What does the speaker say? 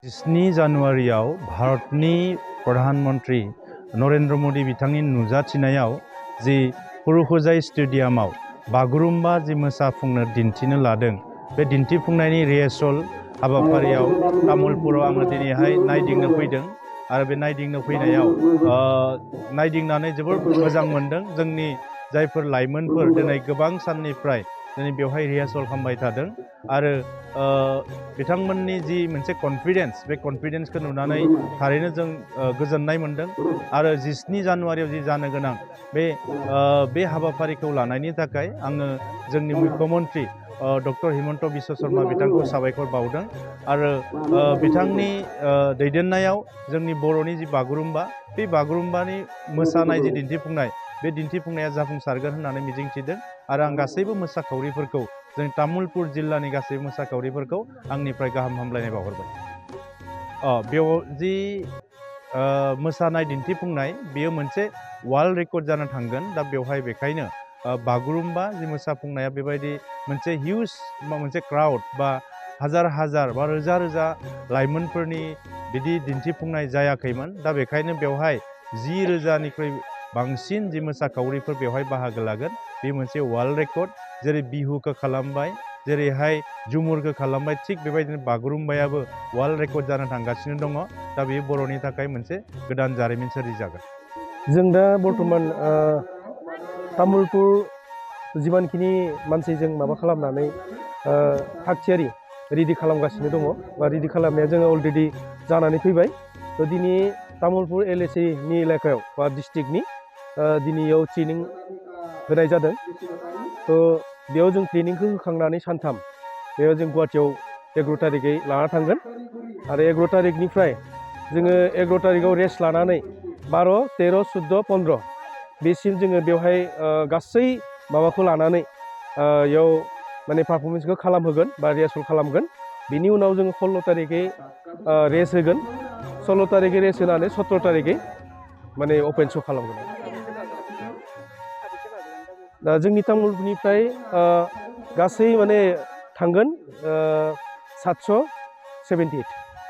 17 जानुवारियाव भारतनि प्रधानमन्त्री नरेन्द्र मोदी बिथांनि नुजाथिनायाव जि हुरुहोजाई स्टेडियामाव बागुरुम्बा जि मोसाफुंनो दिन्थिनो लादों बे दिन्थिफुंनायनि रिहार्सल हाबाफारियाव तामुलपुराव आङो दिनैहाय नायदिंनो फैदों आरो बे नायदिंनो फैनायाव नायदिंनानै जोबोर मोजां मोनदों। जोंनि जायफोर लाइमोनफोर दिनै गोबां साननिफ्राय दिनै बेवहाय रिहार्सल खालामबाय थादों आरो बिथांमोननि जि मोनसे कन्फिडेन्स बे कन्फिडेन्सखौ नुनानै थारैनो जों गोजोननाय मोनदों आरो 17 जानुवारियाव जि जानो गोनां बे हाबाफारिखौ लानायनि थाखाय आङो जोंनि मुख्यमन्त्री डक्टर हिमन्त बिश्व शर्मा बिथांखौ साबायखर बावदों आरो बिथांनि दैदेननायाव जोंनि बर'नि जि बागुरुम्बा बे बागुरुम्बानि मोसानाय जि दिन्थिफुंनाय बे दिन्थिफुंनाया जाफुंसारगोन होननानै मिजिंथिदों आरो आं गासैबो मोसाखावरिफोरखौ जोंनि तामुलपुर जिल्लानि गासैबो मोसाखावरिफोरखौ आंनिफ्राय गाहाम हामलायनाय बावहरबाय। बेयाव जि मोसानाय दिन्थिफुंनाय बेयो मोनसे वर्ल्ड रेकर्ड जानो थांगोन। दा बेवहाय बेखायनो बागुरुम्बा जि मोसाफुंनाया बेबायदि मोनसे हिउज मोनसे क्राउड बा हाजार हाजार बा रोजा रोजा लाइमोनफोरनि बिदि दिन्थिफुंनाय जायाखैमोन। दा बेखायनो बेवहाय 10,000निख्रुइ बांसिन जि मोसाखावरिफोर बेवहाय बाहागो लागोन। बे मोनसे वर्ल्ड रेकर्ड। जेरै बिहुखौ खालामबाय, जेरैहाय झुमुरखौ खालामबाय, थिग बेबायदिनो बागुरुम्बायाबो वर्ल्ड रेकर्ड जानो थांगासिनो दङ। दा बेयो बर'नि थाखाय मोनसे गोदान जारिमिन सोरजिजागोन। जों दा बर्थमान तामुलपुर जिमानखिनि मानसिजों माबा खालामनानै थागथियारि रेडि खालामगासिनो दङ बा रेडि खालामनाया जोङो अलरेडि जानानै फैबाय। थ' दिनै तामुलपुर LACनि एलेकायाव बा डिस्ट्रिक्टनि दिनैयाव ट्रेनिं होनाय जादों। थ' बेयाव जों ट्रेनिंखौ होखांनानै सानथाम बेयाव जों गुवाहाटियाव 11 तारिखै लाना थांगोन आरो 11 तारिखनिफ्राय जोङो 11 तारिखआव रेस्ट लानानै 12, 13, 14, 15 बेसिम जोङो बेवहाय गासै माबाखौ लानानै बेयाव माने पारफरमेन्सखौ खालामहोगोन बा रिहार्सल खालामगोन। बिनि उनाव जोङो 16 तारिखै रेस्ट होगोन। 16 तारिखै रेस्ट होनानै 17 तारिखै माने अपेन श' खालामगोन। दा जोंनि तामुलपुरनिफ्राय गासै माने थांगोन 778